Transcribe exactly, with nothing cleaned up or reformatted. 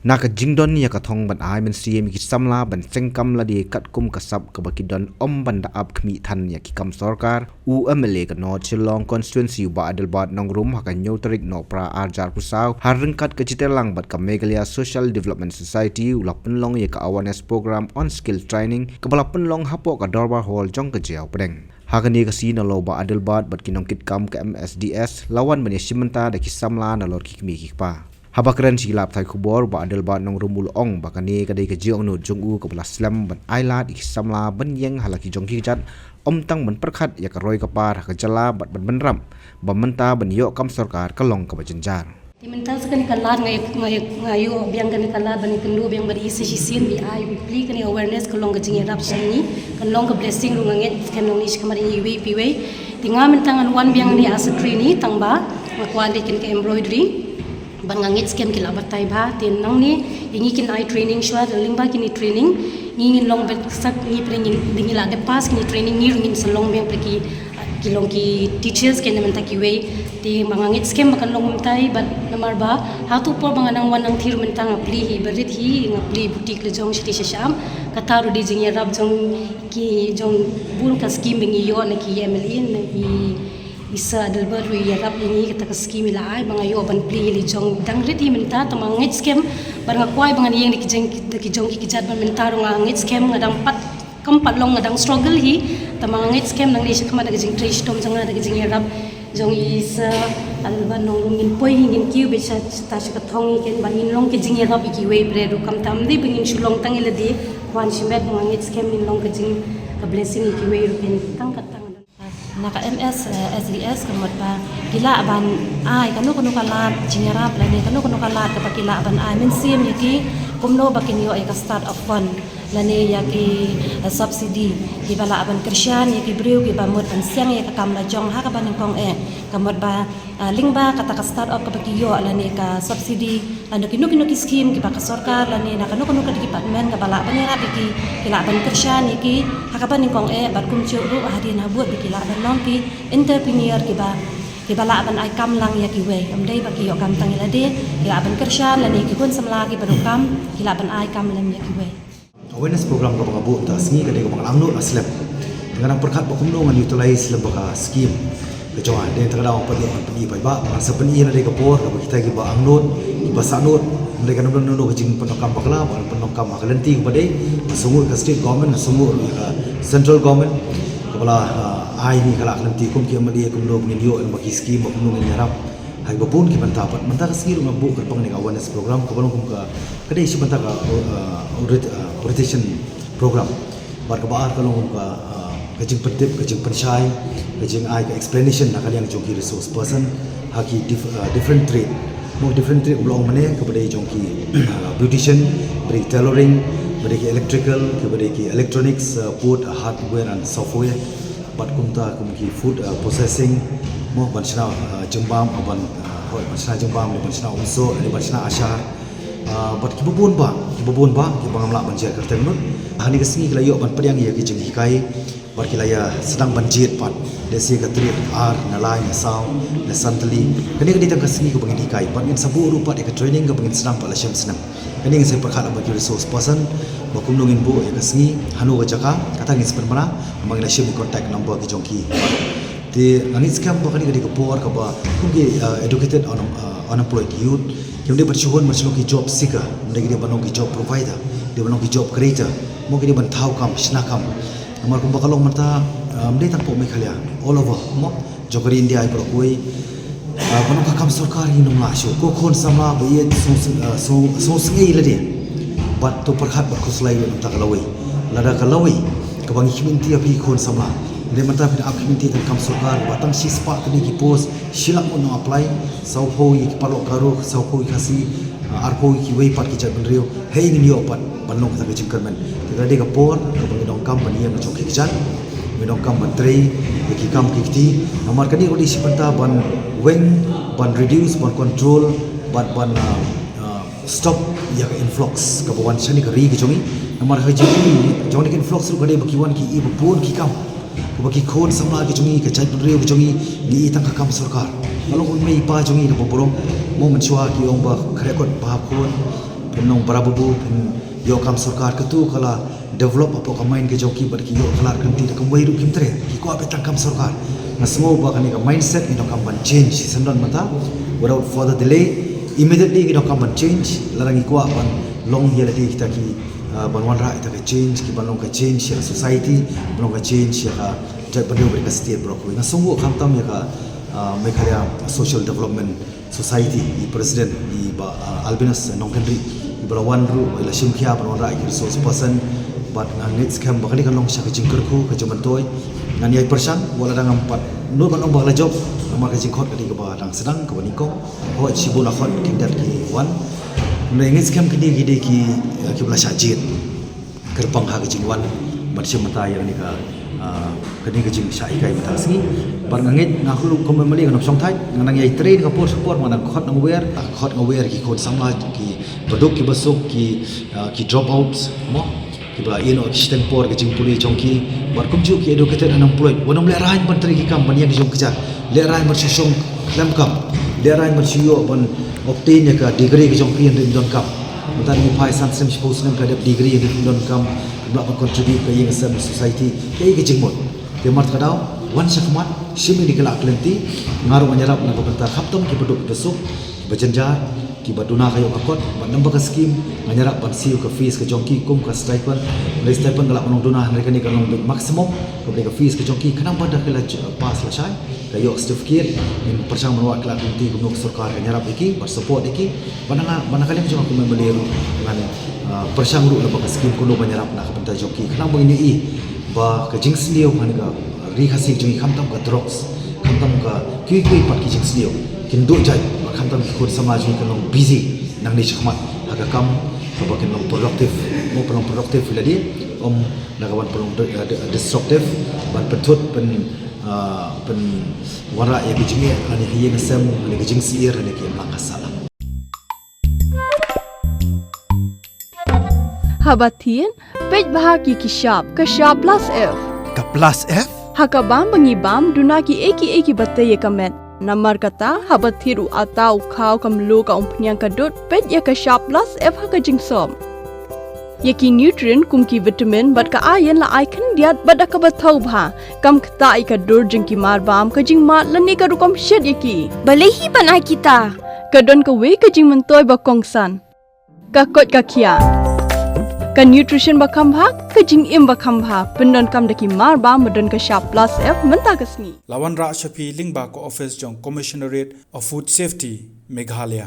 Na ka jingdon ïa ka thong ban ai mynsiem ïa ki samla ban seng kam lade katkum ka sap kaba ki don, ym ban da ap khmih than ïa ki kam sorkar, u M L A ka North Shillong Constituency u Bah Adelbert Nongrum ha ka hynñiew tarik Nohprah arhajar arphew saw ha ryngkat ka Jingtreilang bad ka Meghalaya Social Development Society u la pynlong ïa ka awareness program on skill training kaba la pynlong hapoh ka Dorbar Hall jong ka Jaiaw Pdeng. Ha kane ka sngi, nalor u Bah Adelbert bad ki nongkitkam ka M S D S la wan ban ïashim bynta da ki samla nalor ki kmie ki kpa. Haba kren sha ki lad pathai khubor, u Bah Adelbert Nongrum u la ong ba kane ka dei ka jingangnud jong u kaba la slem ban ailad ïa ki samla ban ïeng ha la ki jong ki kjat, ym tang ban pyrkhat ïa ka roi ka par ha ka jylla bad ban bynrap ba mynta ban ïoh kam sorkar ka long kaba jynjar. Te mynta sa kane ka lad nga ïa, nga ïa, nga ïoh biang kane ka lad ban ïakynduh biang bad i sa shisien, ba ai ba plie kane awareness ka long ka jingïarap sha ngi, kan long ka blessing ruh nga ngeit, kan long ni sha khmat ïa iwei pa iwei. Te nga mynta ngan wan biang ne as a trainee tang ba nga kwah leh kane ka embroidery. Bad nga ngeit skhem ki la batai bha, te nangne ïa ngi kin ai training shuwa, te lyngba kine training ngi ngin long bad sak ngi pyrshang ngi, ngi la dep pass kine training, ngi ruh ngin sa long biang pyrshang ki, ki long ki teachers kine mynta kiwei. Te ba nga ngeit skhem ba kan long kumtai, bad namar ba ha tu por ba nga nang wan nang thied mynta nga plie hi barit hi, nga plie boutique la jong shati sha sham. Kata ruh dei jingïarap jong ki, jong bun ka scheme ba ngi ïoh na ki M L A, na i i Sir Adelbert ruh i ïarap ïa ngi, kata ka scheme i la ai ba nga ïoh ban plie hi la jong dang rit hi mynta, te ma nga ngeit skhem bad nga kwah ba ngan ïeng da ki jong, da ki jong ki kjat, bad mynta ruh nga ngeit skhem nga dang pat, kam pat long, nga dang struggle hi, te ma nga ngeit skhem nangne sha khmat da ka jingtrei shitom jong nga, da ka jingïarap jong i Sir Adelbert Nongrum ngin poi hi, ngin kiew beit sha, sha, sha ka thong hi ken, bad ngin long ka jingïarap ïa kiwei pat ruh, khamtam dei ba ngin shu long tang ïa lade, kwah shimet, ba nga ngeit skhem ngin long ka jing, ka blessing ïa kiwei ruh ken, tang kata. Na ka M S, eh, S D S ka mut ba ki lah ban ai kano kano ka lad jingïarap lane kano kano ka lad kaba ki lah ban ai mynsiem ïa ki, kumno ba kin ïoh ïa ka start up fund lane ïa ki, eh, subsidy kiba lah ban kyrshan ïa ki briew kiba mut ban seng ïa ka kam la jong ha kaba nyngkong eh, ka mut ba, eh, lyngba kata ka start up kaba ki ïoh lane ka subsidy lane kino kino ki scheme kiba ka sorkar lane na kano kano ka department kaba lah ban ïarap ïa ki, ki lah ban kyrshan ïa ki ha kaba nyngkong eh, bad kumjuh ruh hadien habud ba ki lah ban long ki entrepreneur kiba, kiba lah ban ai kam lang ïa kiwei. Ym dei ba ki ïoh kam tang ïa lade, ki lah ban kyrshan lane ki khun samla kiba donkam ki lah ban ai kam lem ïa kiwei. Awareness program kaba nga buh mynta ka sngi ka dei kaba nga la angnud la slem. Te nga dang pyrkhat ba kumno ngan utilize lem bad ka scheme ka jong nga. Dei mynta ka daw nga pat ïoh ban pyni paidbah, nga sa pyni ïa lade ka por kaba kita kiba angnud, kiba sahnud, ym dei ka nongdon nongdon ka jingpyndonkam bakla, ba pyndonkam ha ka lynti kaba dei, nga sngewnguh ka state government, nga sngewnguh ruh ïa ka central government kaba la, ah, ai ïa ngi ka lad ka lynti kum ki M L A kumno ba ngin ïoh lem bad ki scheme, ba kumno ngin ïarap ha kiba bun ki bynta. Bad mynta ka sngi ruh nga buh kyrpang ïa ka awareness program kaba long kum ka, ka dei shi bynta ka, uh, ori-, uh, orientation program. Bad kaba ar ka long kum ka, uh, ka jingpyntip, ka jingpynshai, ka jingai ka explanation na ka liang jong ki resource person ha ki dif-, uh, different trade. Mo different trade u long mane kaba dei jong ki, uh, beautician, kaba dei tailoring, kaba dei ki electrical, kaba dei ki electronics, uh, both hardware and software. Bad kumta kum ki food, uh, processing, mo ban shna, uh, jingbam, uh, ban, uh, hoi, ban shna jingbam, ban shna umsoh, ban shna ashar. Uh, bad kiba bun bah, kiba bun bah, kiba ngam lah ban jer kyrteng lut. Hangne ka sngi ki la ïoh ban pdiang ïa ki jinghikai, bad ki la ïa sdang ban jied pat. Lehse ka tarik ar, na lai, na saw, na san tylli. Kane ka dei tang ka sngi kaba ngin hikai, bad ngin sa buh ruh pat ïa ka training kaba ngin sdang pat la shem snem. Kane ngin sa pyrkhat bad ki resource person ba kumno ngin buh ïa ka sngi, hano ka jaka, kata ngin sa pynbna, namar ngi la shim contact number ki jong ki. Te nga ngeit skhem ba kane ka dei ka por kaba kum ki, uh, educated un-, uh, unemployed youth, kim dei ban shu hun ban shu long ki job seeker, ym dei ki dei ban long ki job provider, dei ban long ki job creator. Mo ki dei ban thaw kam, shna kam. Namar kumba ka long mynta, uh, ym dei tang hapoh Meghalaya, all over, mo jong ka ri India hi baroh kawei. Ah, ban long ka kam sorkar hi nong lah shuh. Ko khun samla ba ïeit sngewsynei, ah, sngewsynei lade. Bad to pyrkhat bad khuslai ïa mynta ka lawei. Lada ka lawei kaba ngi khmih lynti ïa phi khun samla. Lada mynta phi ap khmih lynti tang kam sorkar ba tang shispah tylli ki post, shi lak ngut nong apply, sawphew ïa ki paralok Garo, sawphew ïa ki Khasi, ah, arphew ïa kiwei pat ki jaitbynriew. Hei ngin ïoh pat ban long kata ka jingkyrmen. Te ka dei ka por kaba ngi donkam ban ïeng jong ki kjat, ngi donkam ban trei ïa ki kam ki kti. Namar kane ka dei shi bynta ban weng, ban reduce, ban control, ban, ban, ah, ah, stop ïa ka influx kaba wan shane ka ri ka jong ngi. Namar ka jong ngi, jong ngi ka influx ruh ka dei ba ki wan ki i ba bun ki kam. Kaba ki khun samla ki jong ngi, ka jaitbynriew ki jong ngi, ngi i tang ka kam sorkar. Ka long u mei u pa jong ngi kaba burom, mo mynshuwa ki ong ba khreh kot ba khun, Nong barababu phin ïoh kam sorkar, katu ka la develop hapoh ka mind ka jong ki bad ki ïoh klar kynti da kumwei ruh kim treh, ki kwah beit tang kam sorkar. Nga sngew ba kane ka mindset ngi donkam ban change shisien don mynta. Without further delay, immediately ngi donkam ban change, lada ngi kwah ban long ïa lade kita ki, ah, ban wanrah ita ka change, ki ban long ka change ïa ka society, ban long ka change ïa ka jaitbynriew bad ka state baroh kawei. Nga sngew khamtam ïa ka, ah, Meghalaya Social Development Society, i president, i Bah, ah, Albinus Nongkynrih, i ba la wan ruh, i la shim khia ban wanrah ïa ki resource person, bad nga ngeit skhem ba kane kan long sha ka jingkyrkhu ka jingmyntoi. Ngan ïai pyrshang, wat la dang ngam pat nud ban ong ba ka la jop, namar ka jingkhot ka dei kaba dang sdang, kaba nyngkong. Hooid, shibun a khot ki dei ki wan. Nga ngeit skhem kine ki dei ki, eh, ki ba la shah jied kyrpang ha ka jingwan ban shim bynta ïa kane ka, ah, kane ka jingshah hikai mynta ka sngi. Bad nga ngeit, nga ruh kum u MLA ngan ym shong thait, nga nang ïai train ka por sha por, nga nang khot nang wer, khot nang wer ki khun samla, ki baduk ki basuk, ki, ah, ki dropouts mo, ki ba la ïeh noh ki shiteng por ka jingpule jong ki. Bad kumjuh ki educated unemployed, wat nym lehraiñ ban trei ki kam ban ïeng jingkjat, lehraiñ ban shu shong khlem kam, lehraiñ ban shu ïoh ban obtain ïa ka degree ka jong ki hynrei ym don kam. Mynta ngi phai san snem shiphew snem ka dep degree hynrei ym don kam, ym lah ban contribute ka ïing ka sem, society, kaei ka jingmut. Te namar kata ka daw, wan shakhmat, shim ïa kine ki lad ki lynti. Nga ruh ngan ïarap na ka bynta khamtam ki baduk ki basuk, ki ba jynjar, ki ba duna ka ïoh ka kot, bad namar ka scheme, ngan ïarap ban siew ka fees ka jong ki kum ka stipend. Hynrei stipend ka lah ban long duna, hynrei kane kan long beit maximum, kaba dei ka fees ka jong ki, khnang ba lada ki la j-, pass lashai, ka ïoh certificate, ngin pyrshang ban wad ki lad ki lynti kumno ka sorkar kan ïarap ïa ki, ban support ïa ki. Bad na nga, bad na ka liang jong nga kum u MLA ruh ngan, ah, pyrshang ruh lyngba ka scheme kumno ban ïarap na ka bynta jong ki. Khnang ba ngin ïohi ba ka jingsniew ha kane ka ri Khasi jong ngi khamtam ka drugs, khamtam ka kiwei kiwei pat ki jingsniew kin duh jait, bad khamtam ki khun samla jong ngi kan long busy nangne shakhmat ha ka kam kaba kin long productive, mo, pynlong productive ïa lade, ym na ka ban pynlong de-, de-, destructive, ban pynthut, pyn, ah, pynwanrah ïa ki jingeh lane ha ïing ha sem lane ki jingsyier lane ki imlang ha sahlang. Haba thied, peit bha ki ki shap, ka shap plus F. Ka plus F? Ha ka bam ba ngi bam, duna kiei kiei kiba tei ïa ka met. Namar kata, haba thied u atta, u khaw, ka mluh, ka umphniang, ka dud, peit ïa ka shap plus F ha ka jingsop. Ïa ki nutrient kum ki vitamin bad ka iron la ai khyndiat bad da kaba thaw bha. Kam ktah ïa ka dur jong ki marbam, ka jingmad lane ka rukom shet ïa ki. Balei hi ban ai kita? Ka don kawei ka jingmyntoi ba kongsan. Ka koit ka khiah. Ka nutrition ba kham bha, ka jingim ba kham bha. Pyndonkam da ki marbam ba don ka shap plus F mynta ka sngi. La wanrah sha phi lyngba ka office jong Commissionerate of Food Safety, Meghalaya.